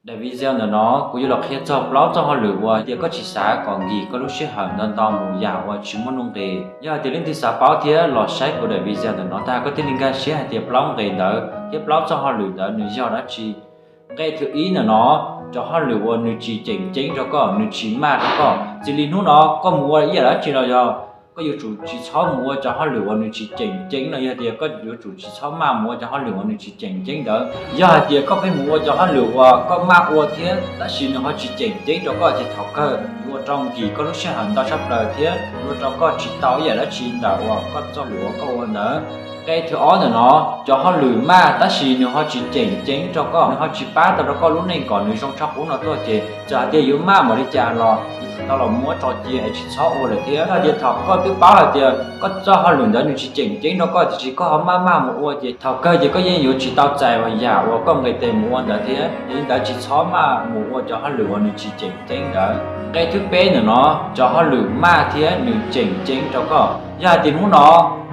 Daim video ntawm no kuv yuav los qhia txog plaub txoj hauj lwm uas tias koj tsis xav kom nkig koj lub sij hawm ntau ntau mus yam uas tsis muaj nuj nqis. Yog hais tias leej twg xav paub thiab los saib kuv daim video ntawm no tag koj thiaj li nkag siab hais tias plaub nqe ntawd thiab plaub txoj hauj lwm ntawd nws yog dab tsi. Nqe thib ib ntawm no, cov hauj lwm uas nws tsis tseem ceeb rau koj, nws tsis maj rau koj. Txij li hnub no koj mus ua ib yam dab tsi los yog koj yuav tsum tsis txhob mus ua cov hauj lwm uas nws tsis tseem ceeb no, yog tias koj yuav tsum tsis txhob maj mus ua cov hauj lwm uas nws tsis tseem ceeb ntawd. Yog hais tias koj pheej mus ua cov hauj lwm uas koj maj ua thiab tab sis nws ho tsis tseem ceeb rau koj ces thaum kawg yuav ua rau nkig koj lub sij hawm ntau tshaj plaws thiab yuav ua rau koj tsis tau ib yam dab tsi ntawm uas koj txoj lus uas koj ua ntawd. Nqe thib ob ntawm no, cov hauj lwm maj tab sis nws ho tsis tseem ceeb rau koj, nws ho tsis pab tau rau koj lub neej kom nws zoo tshaj qub no tuaj ces txawm hais tias yuav maj npaum li cas los yuav tsum tau los muab tso cia es tsis txhob ua lawm thiab. Yog tias thaum koj twb paub hais tias koj txoj hauj lwm ntawd nws tsis tseem ceeb rau koj tiam sis koj ho maj maj mus ua ces thaum kawg ces koj yeej yuav tsis tau txais yam uas koj nqis tes mus ua ntawd thiab. Yog li ntawd tsis txhob maj mus ua cov hauj lwm uas nws tsis tseem ceeb ntawd. Nqe thib peb ntawm no, cov hauj lwm maj thiab nws tseem ceeb rau koj. Yog hais tias hnub no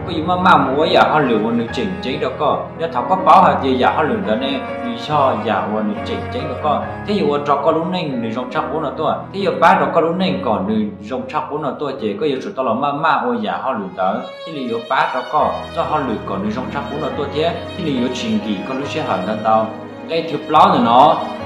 koj yuav maj maj mus ua ib yam hauj lwm uas nws tseem ceeb rau koj, yog thaum koj paub hais tias yam hauj lwm ntawd ne nws yog yam uas nws tseem ceeb rau koj thiab yuav ua rau koj lub neej nws zoo tshaj qub no tuaj thiab yuav pab rau koj lub neej kom nws zoo tshaj qub no tuaj ces koj yuav tsum tau los maj maj ua yam hauj lwm ntawd thiaj li yuav pab rau koj txoj hauj lwm kom nws zoo tshaj qub no tuaj thiab thiaj li yuav tsis nkig koj lub sij hawm ntau ntau. Nqe thib plaub ntawm no,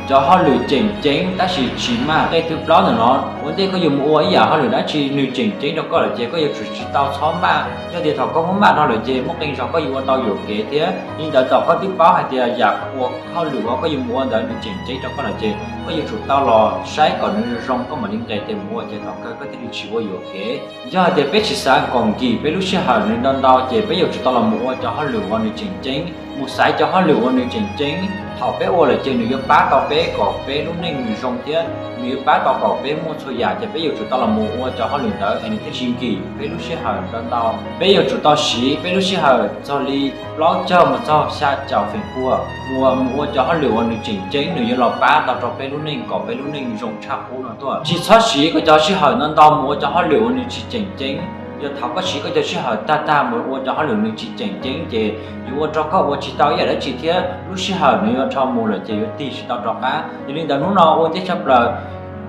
cov hauj lwm tseem ceeb tab sis tsis maj. Nqe thib plaub ntawm no, ua ntej koj yuav mus ua ib yam hauj lwm dab tsi nws tseem ceeb rau koj lawm ces koj yuav tsum tsis tau txhob maj. Yog tias thaum koj muab maj dhau lawm ces muaj qee zaus koj yuav ua tau yuam kev thiab. Li ntawd thaum koj twb paub hais tias yam uas hauj lwm uas koj yuav mus ua ntawd nws tseem ceeb rau koj lawm ces koj yuav tsum tau los saib kom nws zoo koj mam li nqis tes mus ua ces thaum kawg koj thiaj li tsis ua yuam kev. Yog hais tias peb tsis xav kom nkig peb lub sij hawm nws ntau ntau ces peb yuav tsum tau los mus ua cov hauj lwm uas nws tseem ceeb, mus xaiv cov hauj lwm uas nws tseem ceeb. Thaum peb ua lawm ces nws yuav pab tau peb kom peb lub neej nws zoo thiab nws yuav pab tau kom peb muaj txhua yam ces peb yuav tsum tau los mus ua cov hauj lwm ntawd es nws thiaj tsis nkig peb lub sij hawm ntau ntau. Peb yuav tsum tau siv peb lub sij hawm txog li plaub caug mus txog xya caum feem pua uas mus ua cov hauj lwm uas nws tseem ceeb nws yuav los pab tau rau peb lub neej kom peb lub neej zoo tshaj qub no tuaj. Tsis txhob siv koj cov sij hawm ntau ntau mus ua cov hauj lwm uas nws tsis tseem ceeb. Yog thaum koj siv koj cov sij hawm tag tag mus ua cov hauj lwm nws tsis tseem ceeb ces yuav ua rau koj ua tsis tau ib yam dab tsi thiab lub sij hawm nws yuav dhau mus lawm ces yuav tig tsis tau rov qab. Yog li ntawd hnub no ua ntej tshaj plaws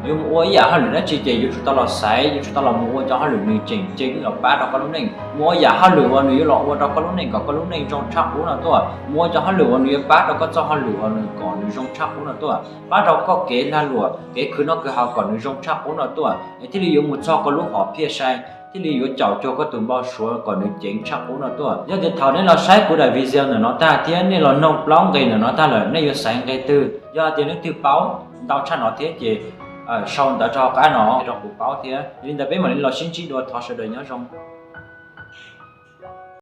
yuav mus ua ib yam hauj lwm dab tsi ces yuav tsum tau los xaiv, yuav tsum tau los mus ua cov hauj lwm nws tseem ceeb los pab rau koj lub neej. Mus ua yam hauj lwm uas nws yuav los ua rau koj lub neej kom koj lub neej zoo tshaj qub no tuaj. Mus ua cov hauj lwm uas nws yuav pab rau koj txoj hauj lwm uas nws kom nws zoo tshaj qub no tuaj, pab rau koj kev lag luam kev khwv noj khwv haus kom nws zoo tshaj qub no tuaj es thiaj li yuav mus txog koj lub hom phiaj sai, thiaj li yuav caum cuag koj tus npau suav kom nws ceev tshaj qub no tuaj. Yog tias thaum nej los saib kuv daim video ntawm no tag thiab nej los noog plaub nqe ntawm no tag lawm nej yuav xaiv nqe twg? Yog tias leej twg paub ntau tshaj no thiab ces sau ntawv rau hauv qab no rau kuv paub thiab. Yog li ntawd peb mam li los sib ntsib dua, thov sawv daws nyob zoo.